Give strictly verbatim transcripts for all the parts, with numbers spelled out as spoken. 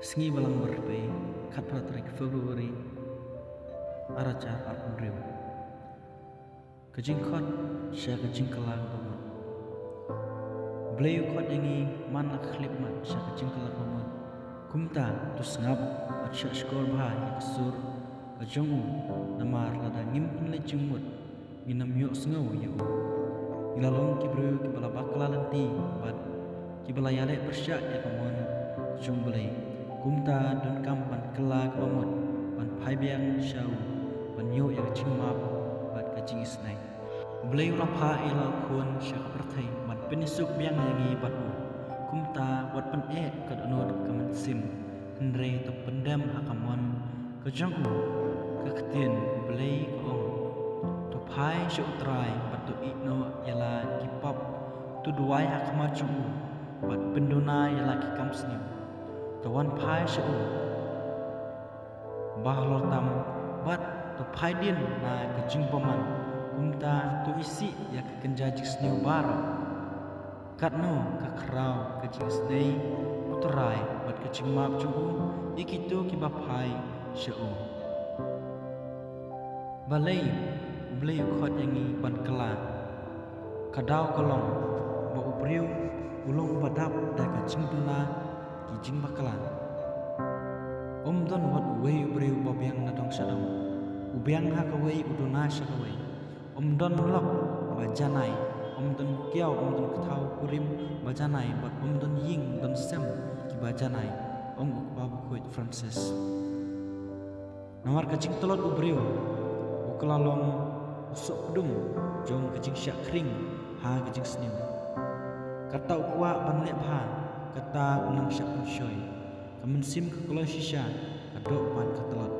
Sngi Balang Barpei, khatphra tarik February, ar hajar arphew hynriew. Ka jingkhot sha ka jingkylla kaba mut. U Blei u khot ïa ngi man la ka khyllipmat sha ka jingkylla kaba mut. Kumta to sngap bad shahshkor bha ïa ka sur ka jong u, namar lada ngim pynleit jingmut ngin ym ïohsngew ïa u. Ngi la long ki briew kiba la bakla lynti bad kiba la ïaleh pyrshah ïa ka mon jong u Blei. Kumta donkam ban kylla kaba mut, ban phai biang sha u, ban ïoh ïa ka jingmap bad ka jingisynei. U Blei u la phah ïa la u Khun sha ka pyrthei ban pynïasuk biang ïa ngi bad u. Kumta wat pyneh ka dohnud ka mynsiem, hynrei to pyndem ha ka mon ka jong u. Ka ktien U Blei ka ong, to phai sha U Trai bad to ïehnoh ïa la ki pop, to duwai ha khmat jong u bad pynduna ïa la ki kam sniew. To wan phai sha u bahalor tam bad to phai dien na ka jingbymman. Kumta to isih ïa ka kynja jingsniew baroh. Katno ka khraw ka jingisynei U Trai bad ka jingmap jong u ïa kito kiba phai sha u. Balei U Blei u khot ïa ngi ban kylla? Ka daw ka long ba u briew u long uba dap da ka jingduna ki jingbakla. Ym don wat uwei u briew ba biang na dong sha dong. U biang ha kawei, u duna sha kawei. Ym don lok ba janai, ym don kiaw, ym don kthaw kurim ba janai, bad ym don ïing don sem kiba janai, ong u Kpa Bakhuid Francis. Namar ka jingtlot u briew u kylla long u sohpdung jong ka jingshah khring ha ka jingsniew. Kata u kwah ban leh bha, kata u nang shah pynshoi. Ka mynsiem ka kloi shisha, ka doh ban ka tlot.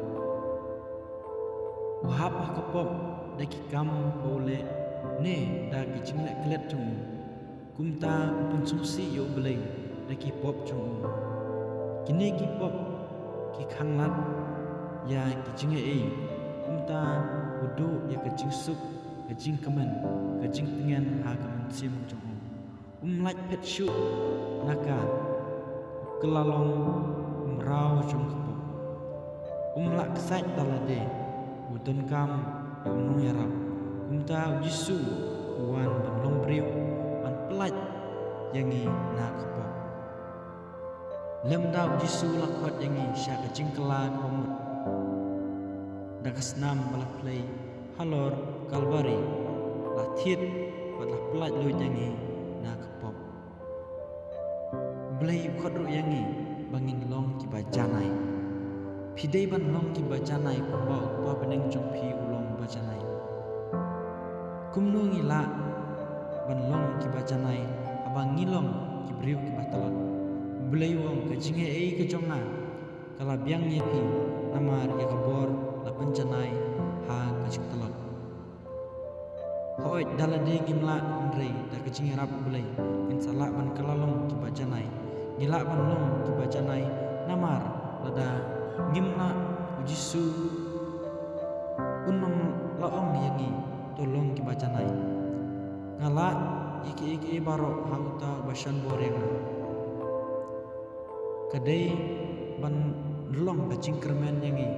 U hap ha ka pop da ki kam ba u leh ne da ki jingleh klet jong u. Kumta u pynsngewsih ïa U Blei da ki pop jong u. Kine ki pop ki khanglad ïa ki jingaiei. Kumta u duh ïa ka jingsuk, ka jingkmen, ka jingtngen ha ka mynsiem jong u. Um lait phet shuh na ka, u kylla long u mraw jong ka pop. Um lah ksaid da lade, u donkam ïa u nongïarap. Kumta U Jisu u wan ban long briew, ban pyllait ïa ngi na ka pop. Lymda U Jisu u la khot ïa ngi sha ka jingkylla kaba mut. Da ka snam ba la plie halor Kalbari, la thied bad la pyllait luid ïa ngi na ka pop. U Blei u khot ruh ïa ngi ba ngin long kiba janai. Phi dei ban long kiba janai kumba u Kpa bneng jong phi u long ba janai. Kumno ngi lah ban long kiba janai haba ngi long ki briew kiba tlot? U Blei u ong, ka jingaiei ka jong nga ka la biang ïa phi, namar ïa ka bor la pynjanai ha ka jingtlot. Hooid, da lade ngim lah, hynrei da ka jingïarap U Blei ngin sa lah ban kylla long kiba janai. Ngi lah ban long kiba janai namar lada ngim lah, U Jisu un ym la ong ïa ngi to long kiba janai. Nga lah ïa kiei kiei baroh ha uta uba shon bor ïa nga. Ka dei ban long ka jingkyrmen ïa ngi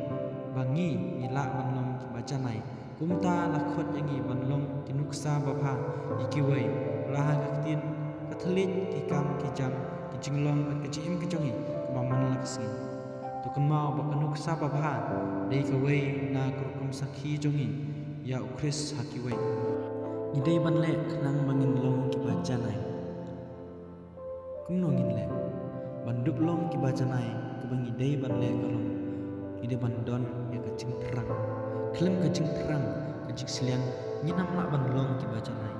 ba ngi, ngi lah ban long kiba janai. Kumta la khot ïa ngi ban long ki nuksa babha ïa kiwei, la ha ka ktien, ka thylliej, ki kam, ki jam, ki jinglong bad ka jingim ka jong ngi kaba man la ka sngi. To kynmaw ba ka nuksa babha dei kawei na ka rukom sakhi jong ngi ïa U Khrist ha kiwei. Ngi dei ban leh khnang ba ngin long kiba janai. Kumno ngin leh? Ban dup long kiba janai, kaba ngi dei ban leh ka long, ngi dei ban don ïa ka jingthrang. Khlem ka jingthrang, ka jingsliang, ngin ym lah ban long kiba janai.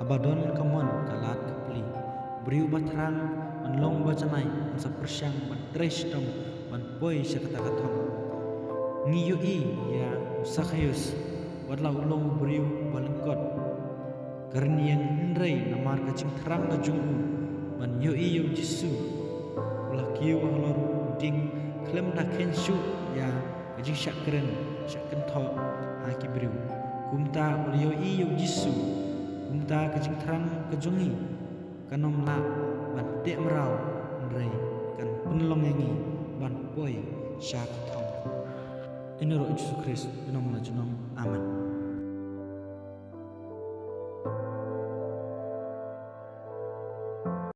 Haba don ka mon, ka lad, ka plie, u briew ba thrang ban long ba janai un sa pyrshang ban trei shitom ban poi sha kata ka thong. Ngi ïohi ïa u Sakhaios, wat la u long u briew ba lyngkot ka rynïeng, hynrei namar ka jingthrang ka jong u ban ïohi ïa U Jisu, u la kiew halor u ding khlem da kheiñ shuh ïa ka jingshah kren shah kynthoh ha ki briew. Kumta u la ïohi ïa U Jisu. Kumta ka jingthrang ka jong ngi kan ym lah ban teh mraw, hynrei kan pynlong ïa ngi Poi sha ka thong. Ïn ïaroh Jisu Khrist, junom la junom. Amen.